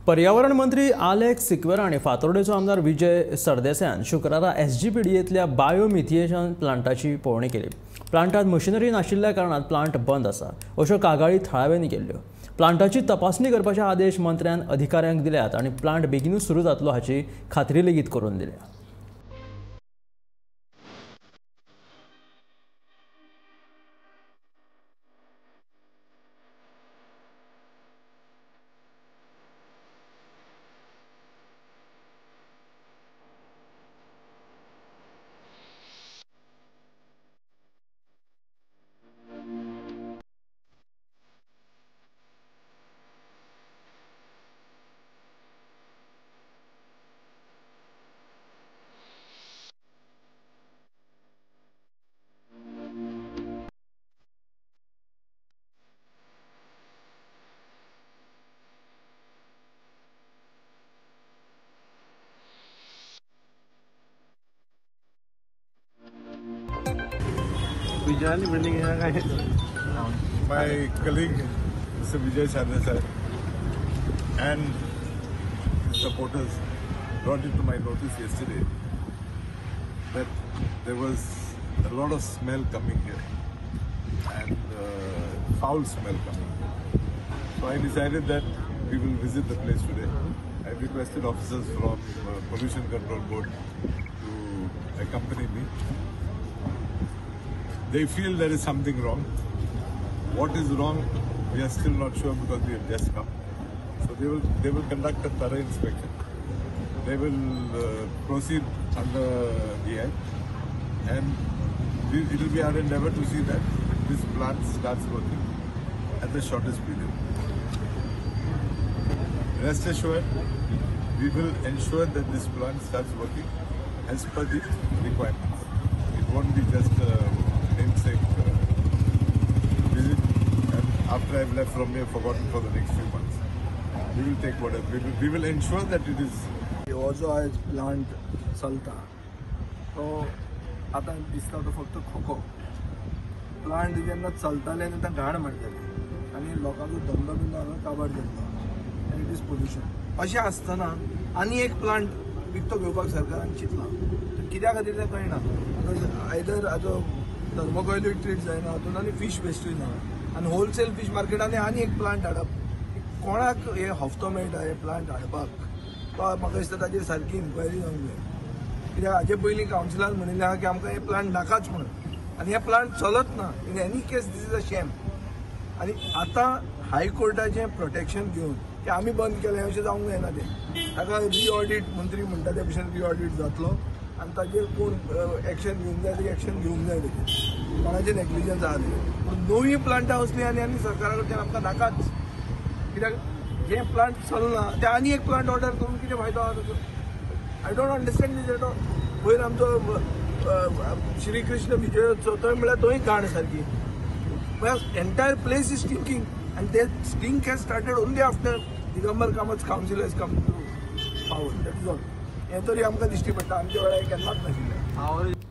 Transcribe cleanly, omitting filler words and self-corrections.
पर्यावरण मंत्री आलेक्स सिक्वेरा आनी फातोर्डेचो आमदार विजय सरदेसायान शुक्रारा एसजीपीडीएतल्या बायोमिथिएशन प्लांटाची पळोवणी केली. प्लांटात मशिनरी नाशिल्ल्या कारणान प्लांट बंद आसा अश्यो कागाळी थळाव्यांनी केल्ल्यो. प्लांटाची तपासणी करपाचे आदेश मंत्र्यान अधिकाऱ्यांक दिल्यात आनी प्लांट बेगीनूच सुरू जातलो हाची खात्री लेगीत करून दिल्या. My colleague, Mr. Vijay Sardesai, and his supporters brought it to my notice yesterday that there was a lot of smell coming here and foul smell coming here. So I decided that we will visit the place today. I requested officers from Pollution Control Board to accompany me. They feel there is something wrong. What is wrong, we are still not sure because we have just come. So they will conduct a thorough inspection. They will proceed under the act, and it will be our endeavor to see that this plant starts working at the shortest period. Rest assured, we will ensure that this plant starts working as per the requirements. It won't be just a namesake visit, and after I've left from here, forgotten for the next few months. We will take whatever. We will ensure that it is. हो जो आयज plant चलता तो आतां दिसता तो फक्त खोको. प्लांट जेन्ना चलताले तेन्ना घाण मारताले आनी लोकांचो धंदो बिंदो हांगा काबार जाल्लो आनी it is pollution. अशें आसतना आनी एक प्लांट विकतो घेवपाक सरकारान चिंतलां, कित्या खातीर तें कळना. आयदर आतां थर्मोकॉयलूय ट्रीट जायना हातूंत आनी फीश वेस्टूय ना आनी होलसेल फीश मार्केटांनी आनी एक प्लांट हाडप, कोणाक हे हफ्तो मेळटा हे प्लांट हाडपाक? तो म्हाका दिसता ताजेर सारकी इन्क्वायरी जावंक जाय. कित्याक हाजे पयलीं कावन्सिलान म्हणिल्लें आहा की आमकां हे प्लांट नाकाच म्हणून, आनी हे प्लांट चलत ना. In any case this is a shame. आनी आतां हायकोर्टाचें प्रोटेक्शन घेवन की आमी बंद केलें अशें जावंक जायना तें. ताका रिऑडीट मंत्री म्हणटा त्या भशेन रिऑडीट जातलो आनी ताजेर कोण एक्शन घेवंक जाय तें एक्शन घेवंक जाय तेजेर, कोणाचें नेग्लिजन्स आहा तें. पूण नवीं प्लांटां वसलीं आनी आनी सरकारा कडच्यान आमकां नाकाच. कित्याक जें प्लांट चलना तें आनी एक प्लांट ऑर्डर करून कितें फायदो आहा ताचो? I don't understand this at all. पयर आमचो श्री कृष्ण विजयोत्सव थंय म्हळ्यार थंय घाण सारकी. Entire place is stinking आनी ते stink has started only after Digambar Kamat's council has come to power. That is all. हें तरी आमकां दिश्टी पडटा, आमच्या वेळार केन्नाच नाशिल्लें.